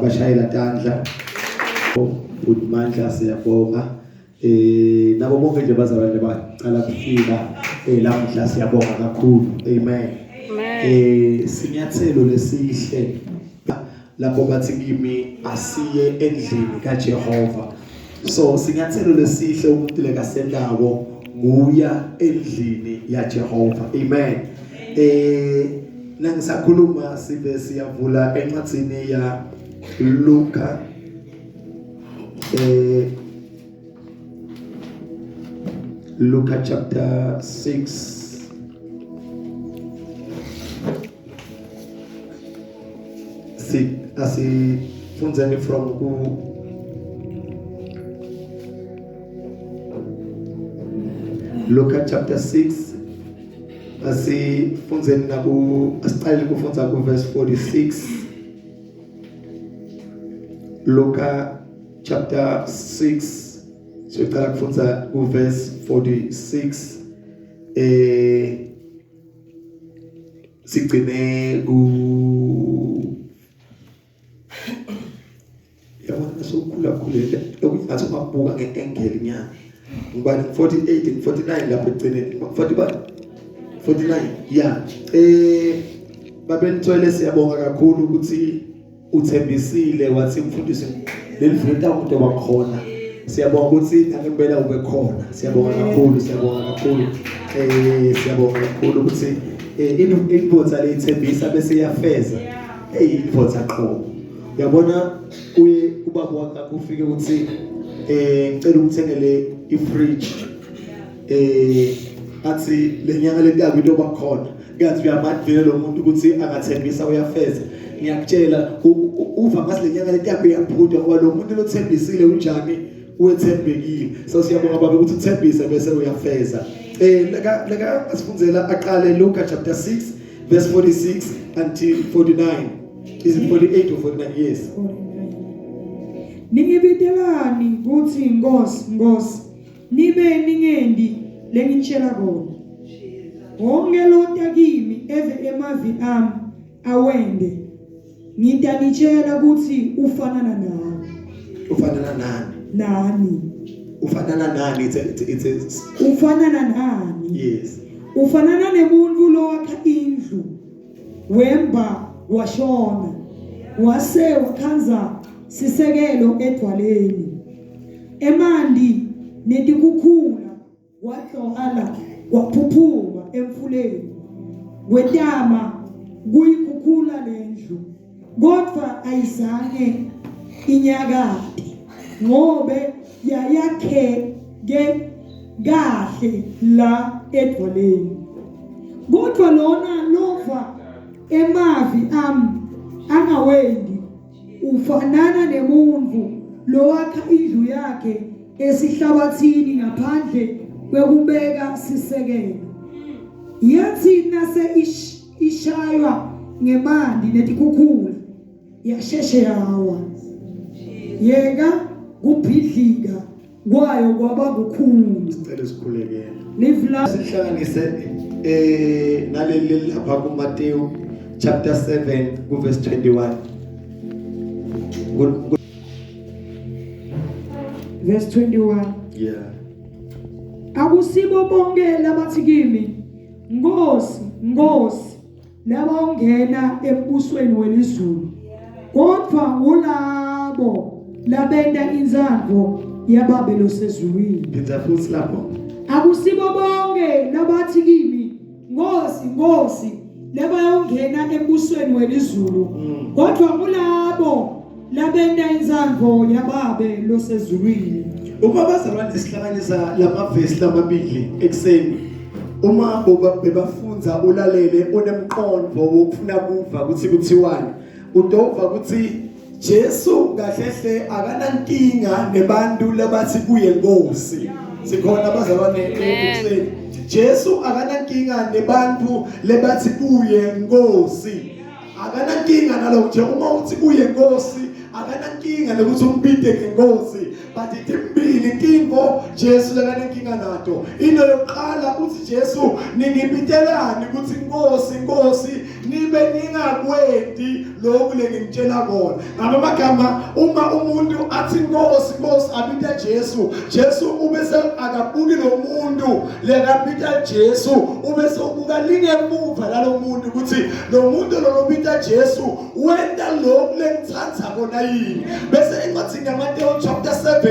Singabashayela tandla. Bhuti Mandla siyabonga. Nabo bonke nje bazalwane bacala kufika lamhla siyabonga kakhulu. Amen. Sinyathelo lesihle lapho bathi kimi asiye endlini kaJehova. So sinyathelo lesihle umuntu lekasendako nguya endlini yaJehova. Amen. Nangisakhuluma sibe siyavula encwadini ya Luka Luka chapter 6 si asifundzeni from ku Luka chapter 6 asifundzeni naku asiqale kufundza ku verse 46 Luka chapter 6 siqala kufundza ku verse 46 sigcine ku yabona sokukhula khulele lokungathi ungabuka nge-angle nyana ngibani 48 49 lapho ekugcineni 40 49 yeah babenithwele siyabonga kakhulu ukuthi uthembisile wathi mfundisi leli viki umuntu wakhona siyabonga ukuthi nangempela ube khona siyabonga kakhulu siyabonga kakhulu siyabonga kakhulu ukuthi indoda leyithembisa bese iyafeza hey indoda qho uyabona kuye ubaba wakho ufike ukuthi ngicela ukuthengele ifridge athi lenyanga lentako into bakhona kanti uyamazi vele lo muntu ukuthi angathembisa uyafeza ngiyakutshela uva ngasi lenyanga lentako iyaphutha ngoba lo muntu lothembisile unjani wethembekile so siyabonga baba ukuthi uthembise bese uyafeza leka leka asifundzela aqale Luka chapter 6 verse 46 until 49 is it 48 or 49 yes Ningibitelani kuthi Nkosi Nkosi nibe ningendi lengitshela kona wonke lota kimi eve emavi ami awende ngitanitshela ukuthi ufanana nami ufanana nani nani ufanana nani it's a ufanana nani yes ufanana nemuntu lowakha indlu wemba washona wase wakhanza sisekelo edwaleni emanti netikhukhula kwagcwala kwaphuphuma emfuleni kwetama kuyikhukhula lendlu kodwa ayizange inyakade ngobe yayakheke kahle la edwaleni kodwa lona lova emavi ami angawendi ufanana nemuntu lowakha indlu yakhe esihlabathini ngaphandle kwekubeka sisekelo yathi nase ishaywa ngemanti netikhukhula yasheshe yawa yeka kubhidlika kwayo kwaba kukhulu sicela sikhulekele live la sihlanganise naleli lapha kuMateyu chapter 7 ku verse 21 verse 21 yeah akusibo bonke labathi kimi Nkosi Nkosi labawungena embusweni welizulu kodwa ngulabo labenta intsandvo yababe losezulwini phinda futhi lapho akusibo bonke labathi kimi Nkosi Nkosi labayongena embusweni welizulu kodwa ngulabo labenta intsandvo yababe losezulwini uma bazalwane sihlanganisa lamavesi lamabili ekuseni uma bebafunza ulalele unemqondo wokufuna kuva ukuthi kuthiwani udova ukuthi Jesu kahle hle akanankinga nebantu labathi kuye Nkosi sikhona bazalwane ekuseni Jesu akanankinga nebantu lebathi kuye Nkosi akanankinga nalokho nje uma uthi kuye Nkosi akanankinga nokuthi umbide ngenkosi But timbili tintfo Jesu lekanenkinga nato. Into yokuqala uthi Jesu, ningibitelani ukuthi Nkosi, Nkosi, nibe ningakwenti lokhu lengimtshela kona. Ngamagama, uma umuntu athi Nkosi, Nkosi, abita Jesu, Jesu ubese akabuki lo muntu lekabita Jesu, ubese ubuka lingemuva lalo muntu ukuthi lo muntu lo lobita Jesu wenta lokhu lengitsandza kona yini. Bese encwadzini yaMateyu chapter 7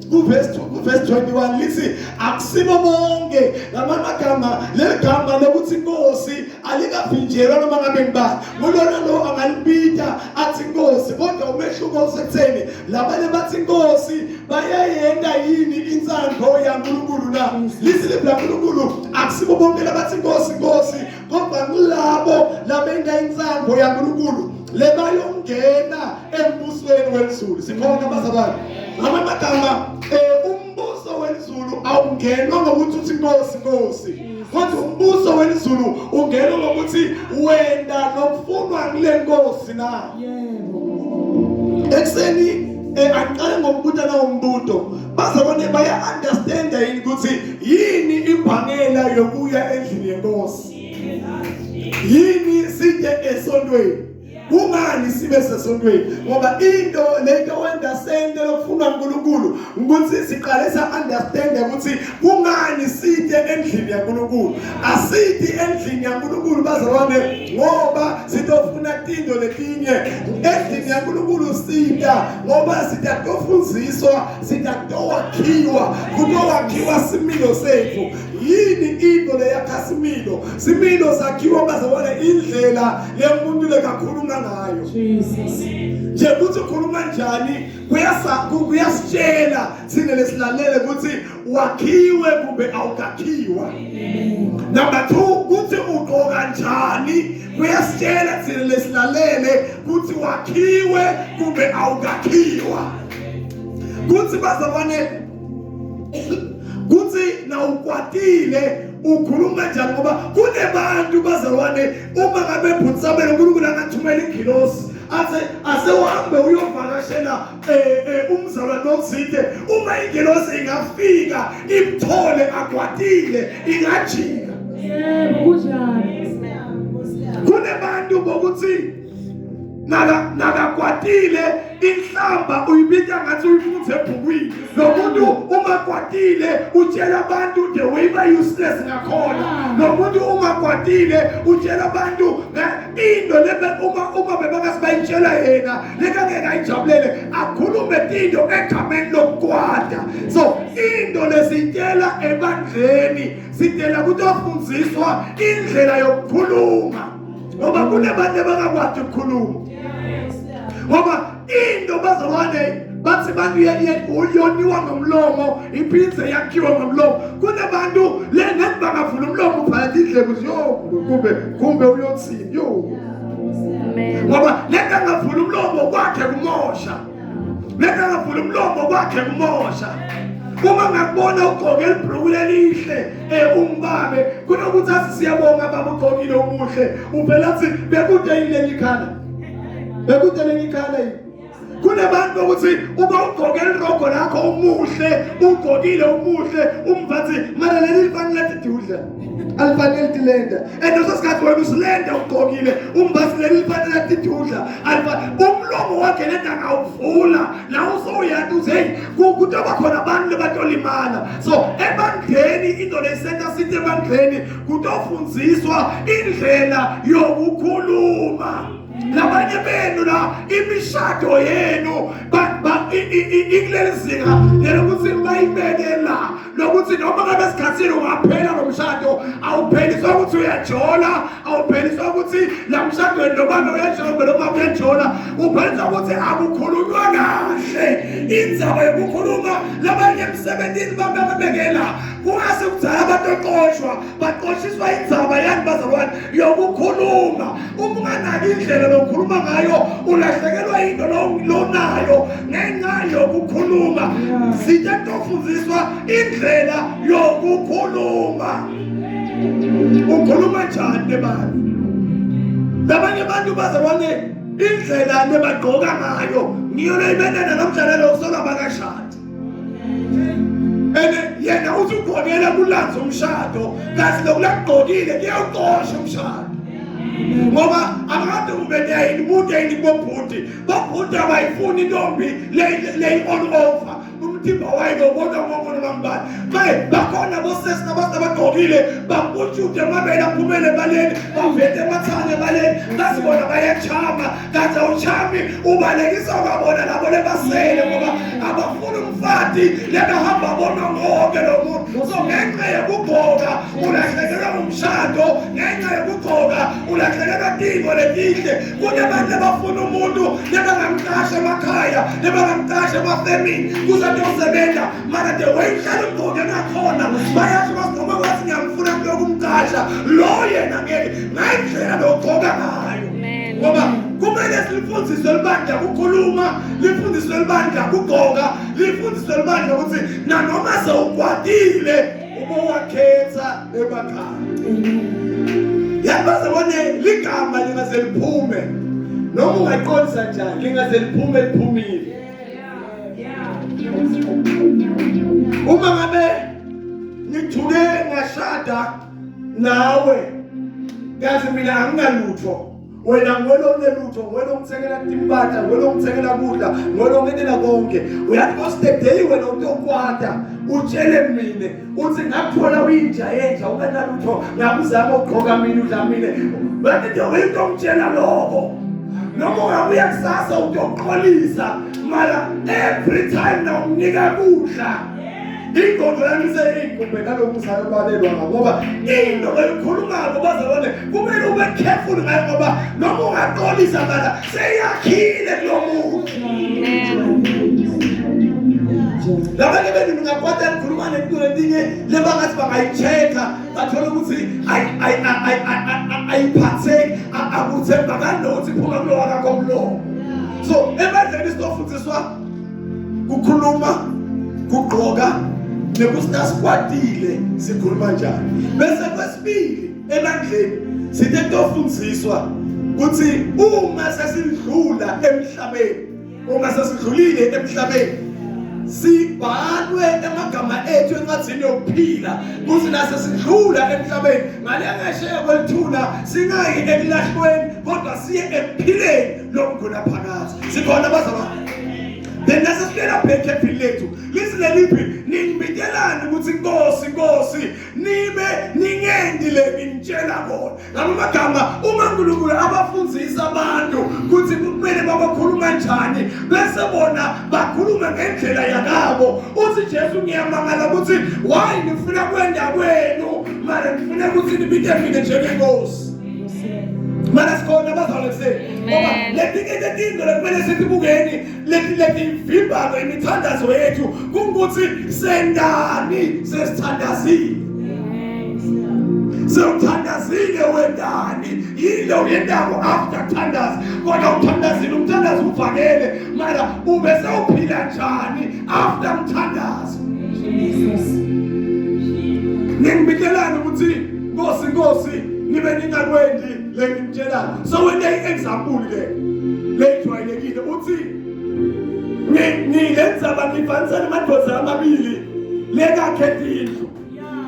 kuverse 2 kuverse 21 lithi akusibo bonke. Ngamagama, leli gama lokuthi Nkosi alikavinjelwa noma ngabe ngibani, ngulona lo angalibita athi Nkosi, kodwa umehluko usekutheni labanye bathi Nkosi bayayenda yini intsandvo yaNkulunkulu na. Lithi livi laNkulunkulu akusibo bonke labathi Nkosi, Nkosi, kodwa kulabo labenda intsandvo yaNkulunkulu lebayongena embusweni welizulu. Sikhona bazalwane? Ngamagama, umbuso welizulu awungenwa ngokuthi uthi Nkosi, Nkosi, kodwa umbuso welizulu ungenwa ngokuthi wenda nokufunwa kule Nkosi na. Yebo. Ekuseni angiqale ngokubuta nawo umbuto, bazalwane baya understand yini ukuthi yini imbangela yokuya endlini yenkosi? Yini sije esontweni? Kungani sibe sesontweni? Ngoba into lento wenda sente lokufunwa uNkulunkulu ukuthi siqale sa understand ukuthi kungani site endlini yaNkulunkulu. Asithi endlini yaNkulunkulu bazalwane ngoba sitofuna tinto letinye. Endlini yaNkulunkulu sita ngoba sitatofundziswa, sitatowakhiwa, kutowakhiwa similo sethu. Yini into leyakha similo? Similo sakhiwa bazalwane indlela lemuntu lekakhuluma ngayo. Jesus. Nje ukuthi ukhuluma njani kuyasitshela thina lesilalele ukuthi wakhiwe kumbe awukakhiwa. Number 2, ukuthi ugqoka njani kuyasitshela thina lesilalele ukuthi wakhiwe kumbe awukakhiwa. Kuthi bazalwane, kuthi nawukwatile ukhuluma njani, ngoba kunebantu bazalwane uma ngabe bhutsabele uNkulunkulu angathumela ingilosi athi asewuhambe uyovakashela umzalwane othile, uma ingilosi ingafika imthole akwatile ingajika. Yebo, kunjalo. Kunebantu bokuthi nakakwatile inhlamba uyibita ngathi uyifunze ebhukwini. Lo muntu uma kwatile utshela abantu the way ba useless ngakhona. Lo muntu uma kwatile utshela abantu into lebe uma bebangasibayitshela yena lekangeke ayijabulele, akhulume into egameni lokukwata. So into lesitshela ebandleni sitshela ukuthi ofundziswa indlela yokukhuluma, ngoba kunabantu abangakwati ukukhuluma. Ngoba into bazalwane bathi bantu uyoniwa ngomlomo iphindze yakhiwe ngomlomo. Kunabantu le ngathi bangavula umlomo ubhala indlebe uthi yo kumbe uyothini yo, ngoba lento angavula umlomo kwakhe kumosha, lento angavula umlomo kwakhe kumosha. Uma ngakubona ugqoke ibhruku lelihle umbabe kunokuthi athi siyabonga baba ugqokile umuhle, uvela athi bekude yini ikhala, bekude lengikhala yini. Kunabantu ukuthi uma ugqoke irogo lakho umuhle, ugqokile umuhle, umvathi mara leli lifanele lidudla, alifanele tilenda. And leso sikhathi wena usilenda ugqokile, umvathi leli lifanele lidudla, umlomo wakhe lenda ngawuvula la usowuyathi uthi hey kutoba khona abantu lebatolimala. So ebandleni into lesenta sithi ebandleni kutofundziswa indlela yokukhuluma. Labanye benu la imishado yenu ikuleli zinga lelokuthi bayibeke la lokuthi noma ngabe esikhathini ungaphela lo mshado, awupheliswa ukuthi uyajola, awupheliswa ukuthi la mshadweni noma uyajola noma uyajola, upheliswa ukuthi akukhulunywa kahle. Indzaba yokukhuluma labanye emsebenzini babekela kungase kudala abantu oqoshwa baqoshiswa indzaba yani bazalwane yokukhuluma. Uma unganaki indlela lokukhuluma ngayo ulahlekelwa into lonayo ngenxa yokukhuluma. Sithe tofundziswa indlela yokukhuluma. Ukhuluma njani nebantu? Labanye abantu bazalwane indlela lebagqoka ngayo ngiyo leyibenene nomdlalelo kusolwa bakashadi. And yena uthi ugqokela kulanza umshado, kanti lokulagqokile kuyawuxosha umshado. Ngoba akade ube neyini umuntu yini bobhuti, bobhuti abayifuni intombi le all over. Umthimba wayo ngobona ngobona bambani. Baye bakhona bosesi nabantu abagqokile baputshude amabele aphumele ebaleni, bavete emathanga ebaleni, bazibona bayachama, kanti awuchami ubalekisa kwabona labo lebasele ngoba abafuni umfati lebahamba bona ngonke lo muntu. So ngenxa yokugqoka ulahlekelwa ngumshado, ngenxa yokugqoka ulahlekelwa timo letihle. Kunabantu abafuna umuntu lebangamqasha emakhaya, lebangamqasha emafemini kuze kuyosebenza, mara the way uhlala ugqoke ngakhona bayasho bathi noma wathi ngiyamfuna kuyokumqasha lo yena ngeke ngayindlela lokugqoka ngayo. Ngoba kumele silifundiswe libandla kukhuluma, lifundiswe libandla kugqoka, lifundiswe libandla ukuthi nanoma sewukwatile ubowakhetha emakhaya. Yabaze bone ligama lingaze liphume noma ungaqondisa njani, lingaze liphume liphumile. Uma ngabe ngithuke ngashada nawe kazi mina anginalutho, wena ngwelo unelutho, ngwelo ungithengela timpahla, ngwelo ungithengela kudla, ngwelo ungentela konke. Uyathi the day wena utokwata utshele mina uthi ngakuthola uyinja yenja ungenalutho, ngakuzama ukugqoka mina udla mina, bathi nje uyintongitshela lokho. Noma ungabuya kusasa utoxolisa, mara every time nawunika kudla ingqondo yami seyigumbe naloku usabalelwa ngoba into oyikhulumayo bazalwane kumele ube careful ngayo, ngoba noma ungaxolisa mara seyakhile kulo muntu. Labanye benu ningakwata nikhuluma nento letinye lebangathi bangayi-check-a bathole ukuthi ayiphatheki, akuthembakali nokuthi iphuma kulo wakakho umlomo. So ebandleni sitofundiswa kukhuluma, kugqoka, nekuthi nasikwatile sikhuluma njani. Bese kwesibili ebandleni sithe kutofundziswa ukuthi uma sesidlula emhlabeni, uma sesidlulile emhlabeni sibhalwe emagama ethu encwadini yokuphila, kuthi nase sidlula emhlabeni ngale ngesheya kwelithuna singayi ekulahlweni kodwa siye ekuphileni lokukhona phakathi. Sikhona bazalwane? Then nasesifika back ephini lethu lithi leliphi ningibitelani ukuthi Nkosi Nkosi nibe ningendi le nginitshela kona. Ngamagama uma uNkulunkulu abafundzisa abantu ukuthi kumele babakhuluma kanjani bese bona bakhuluma ngendlela yakabo. Uthi Jesu ngiyamangala ukuthi why nifuna kwenda kwenu mara nifuna ukuthi nibite mina njengenkosi. Mara sikhona bazalwane kuseni ngoba letinye tetinto lekumele sitibukeni leti vimbako imithandazo yethu kungukuthi sendani sesithandazile. Sewuthandazile wendani yini lo uyendako after thandaza, kodwa uthandazile umthandazo uvakele, mara ube sewuphila njani after mthandazo? Ningibitelani ukuthi Nkosi Nkosi nibe ningakwendi lengimtshelayo. So wena i-example ke lejwayelekile uthi ngilendzaba ngifanisela amadoda amabili lekakhetha indlu.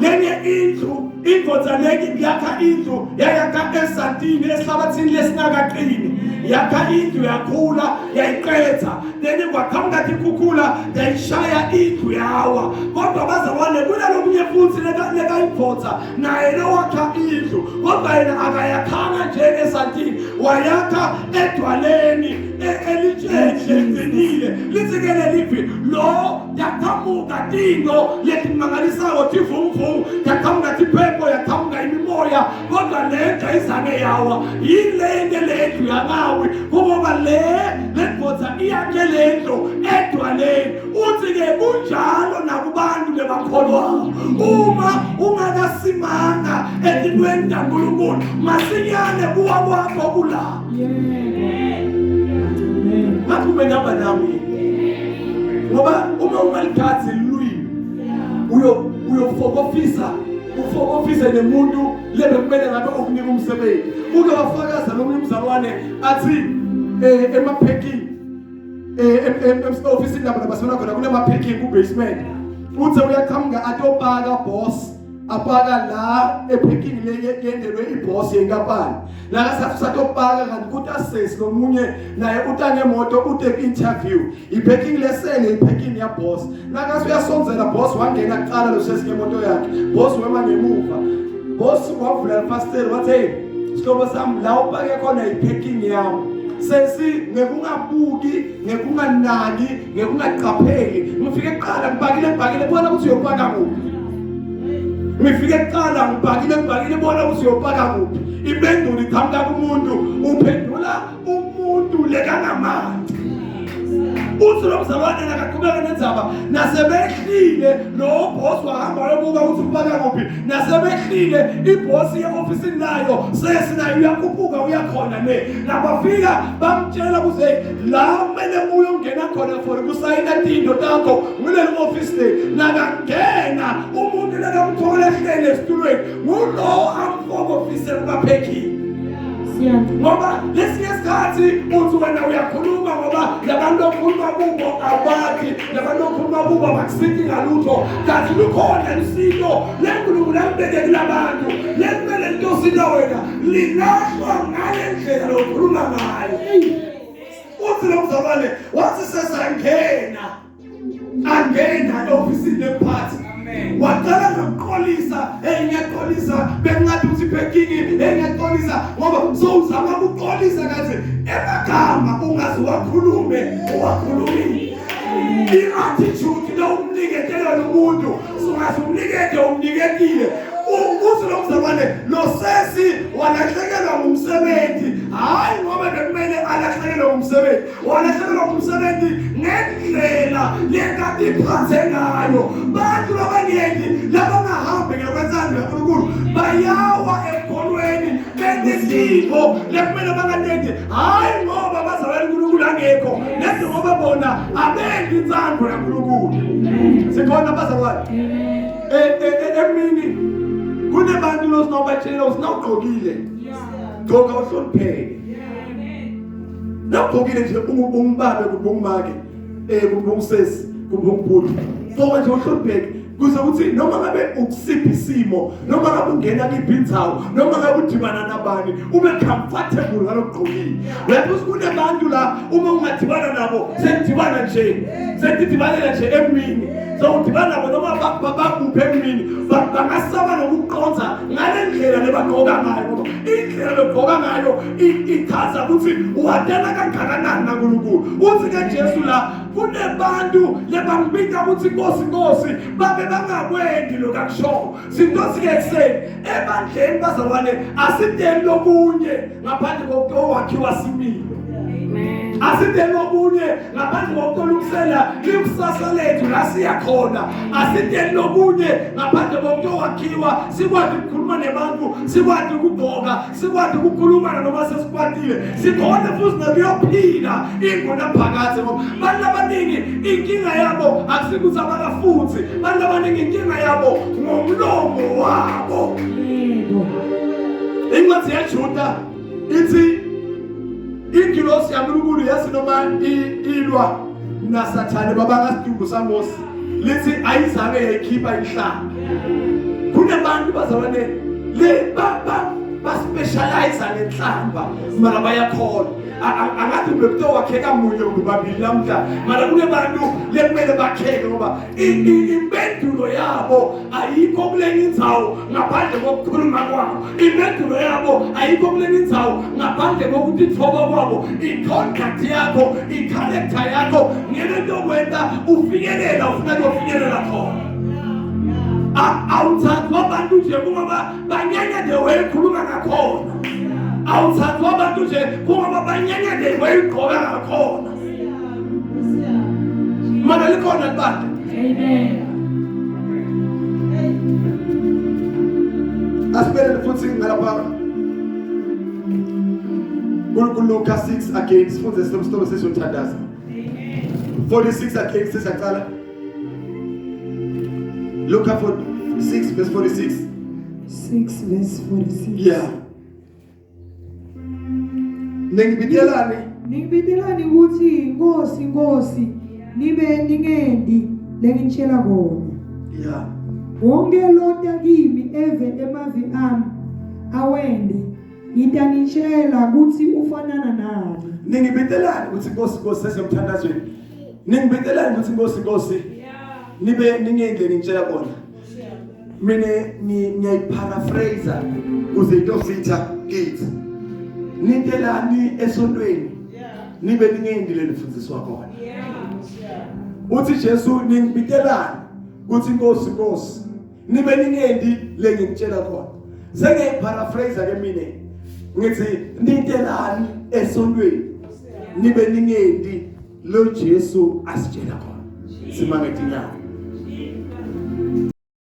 Lenye indlu indoda leki yakha indlu yayakha esantini esihlabathini lesingakaqini, yakha indlu yakhula yayiqedza, then kwaqhamuka ikhukhula yayishaya indlu yawa. Kodwa bazalwane kunalokunye futhi lekayibhotha naye lowakha indlu, kodwa yena akayakhanga nje esantini, wayakha edwaleni elitsheni leliqinile. Lithi-ke lelivi lo yaqhamuka tinto letimangalisako tivunguvungu, yaqhamuka tiphepho, yaqhamuka imimoya, kodwa le ndlu ayizange yawa. Yini le nto le ndlu yangawi? Kungoba le ndvodza iyakhe le ndlu edwaleni. Uthi-ke kunjalo nakubantu lebakholwayo, uma ungakasimanga etintweni taNkulunkulu masinyane kuwa kwakho kula. Ngathi ube namba nami ngoba uma ungalikhathi lulwimi uyofokofisa ufokofise nemuntu lebe kumele ngabe ukunika umsebenzi. Uke wafakaza nomunye umzalwane athi emaphekini ofisini lapho labasebona khona kunema-packing ku-basement. Uthe uyaqhamuka atopaka boss apaka la ephekini leyendelwe iboss yenkampani nakasathi usatopaka kanti kuthi asesi nomunye naye uta ngemoto ute interview iphekini lesele iphekini ya boss nakathi uyasonzela boss wangena kuqala lo sesi ngemoto yakhe boss wema ngemuva boss wavula ifasitela wathi hey sihlobo sami la upake khona iphekini yami sesi ngekungabuki ngekunganaki ngekungaqapheli ngifike kuqala ngibhakile ngibhakile bona ukuthi uyopaka kuphi ngifike kuqala ngibhakile ngibhakile bona ukuthi uyopaka kuphi impendulo iqhamuka kumuntu uphendula umuntu lekangamati uthi lo mzalwane nakaqhubeka nenzaba nasebehlile lo boss wahamba wayobuka ukuthi upaka kuphi nasebehlile ibhosi ye-ofisini layo sesinayo uyakhuphuka uyakhona ne nabafika bamtshela ukuthi hey la kumele uyongena khona for kusayina tinto takho ngileli office le nakangena umuntu lekamthola ehlele esitulweni ngulo amfokofise kubaphekile ngoba lesinye isikhathi uthi wena uyakhuluma ngoba labantu okhuluma kubo abathi labantu okhuluma kubo abakusiki ngalutho kanti lukhona lusito lenkulunkulu alibeke kulabantu lekumele litosita wena lilahlwa ngale ndlela lokhuluma ngayo uthi lo mzalwane wathi sesangena angena e-ofisini lemphathi waqala ngakuxolisa hey ngiyaxolisa bengingathi uthi packing hey ngiyaxolisa ngoba sowuzama ukuxolisa kathi emagama ungaze wakhulume uwakhulumile i-attitude lo umniketela nomuntu sungaze umnikete umniketile uthi lo mzalwane lo sesi walahlekelwa ngumsebenzi hhayi ngoba bekumele alahlekelwe ngumsebenzi walahlekelwa ngumsebenzi ngendlela lekade iphathe ngayo bantu labaningi labangahambi ngekwenzani kaNkulunkulu bayawa ekukholweni benezipho lekumele bangalenzi hhayi ngoba bazalwane uNkulunkulu angekho neze ngoba bona abenzi intsando kaNkulunkulu sikhona bazalwane emini kunebantu losinobatshela usinawugqokile gqoka uhlonipheke nawugqokile nje ungibabe kumbe ungimake kumbe ungisesi kumbe ungibhuti gqoka nje uhlonipheke kuze ukuthi noma ngabe ukusiphi isimo noma ngabe ungena kiphi indzawo noma ngabe udibana nabani ube comfortable ngalokugqokile uyapho kunebantu la uma ungadibana nabo senidibana nje senidibanela nje emini so udibana nabo noma bakuphi emini bangasaba nokuqonza ngale ndlela lebagqoka ngayo ngoba indlela lebagqoka ngayo ichaza ukuthi uwadela kangakanani naNkulunkulu uthi ke Jesu la kunebantu lebangibita ukuthi Nkosi Nkosi babe bangakwendi lokho akushoyo sintosi-ke ekuseni ebandleni bazalwane asideli lokunye ngaphandle kokuwakhiwa similo asideli okunye ngaphandle kokutolungisela likusasa lethu la siya khona asideli lokunye ngaphandle kokutowakhiwa sikwazi ukukhuluma nebantu sikwazi ukugqoka sikwazi ukukhuluma noma sesikwatile sikhone futhi nokuyophila ingunaphakade ngoba bantu abaningi inkinga yabo akusikuthi abakafuthi bantu abaningi inkinga yabo ngomlomo wabo incwadi yaJuda ithi ingilosi yaNkulunkulu yazi noma ilwa naSathane babanga sidumbu saMose lithi ayizange yayikhipha inhlamba kunabantu bazalwane le ba ba baspecialize ngenhlamba mara bayakholwa angathi bekuthiwa wakheka munye kumbe babili namhla mara kunebantu lekumele bakheke ngoba impendulo yabo ayikho kulenye indzawo ngaphandle kokukhuluma kwabo impendulo yabo ayikho kulenye indzawo ngaphandle kokutithoba kwabo i-conduct yakho i-character yakho ngeke nto kwenta ufinyelela ufuna kuyofinyelela khona awuthathwa abantu nje kungoba banyanya the way ukhuluma ngakhona awuthathwa abantu nje kungoba banyanya the way ugqoka ngakhona mana likhona libandla Amen. Asibelele futhi ngalapha kuLuka 6 again sifunde sisitobe sesiyothandaza 46 again sesiyaqala Luka 6 verse 46 6 verse 46. Yeah Ningibitelani Yeah. Wonke lota kimi eve emavi ami awende ngitanitshela ukuthi ufanana nani. Ningibitelani ukuthi Nkosi Nkosi sesemthandazweni. Ningibitelani ukuthi Nkosi Nkosi. Nibe ningendle ningitshela kona. Mina ngiyayiparaphrase kuze itofitha kithi. Nintelani esontweni. Nibe ningendi lelifundiswa khona. Uthi Jesu ningibitelani ukuthi Nkosi Nkosi. Nibe ningendi lengikutshela khona. Sengiyayiparaphrase ke mina ngithi nintelani esontweni. Nibe ningendi lo Jesu asitshela khona. Simange tinyawo.